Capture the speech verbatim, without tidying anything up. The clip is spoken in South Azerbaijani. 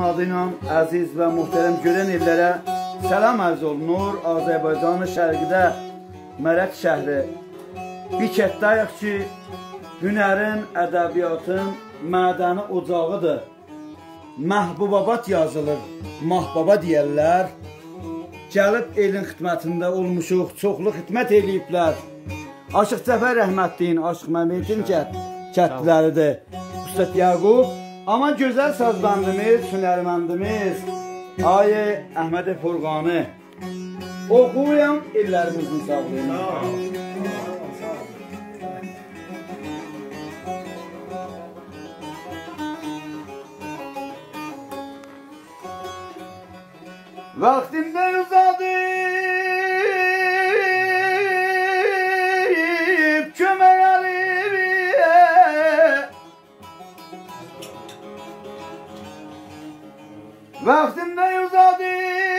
آدی ایله عزیز و محترم گؤرن ائللره سلام عرض اولونور. آذربایجان شرقیده، مرک شهری، بیر کتده‌ییک کی، هنرین، ادبیاتین، معدنی اوجاغیدیر. محبوب‌آباد یازیلیر، ماه‌بابا دئیرلر. گلیب ائلین خدمتینده اولموشوق، چوخلو خدمت ائله‌ییبلر. آشیق جعفر رحمتلیگین، آشیق ممدین کت-، کتلی‌لریدیر. اوستاد یعقوب، آمما گؤزل سازبندیمیز، هنرمندیمیز آقای احمد فرقانی. اوخویام ائللریمیزین ساغلیغینا. واختیندا اوزادیب کؤمک الینی، واختیندا اوزادیب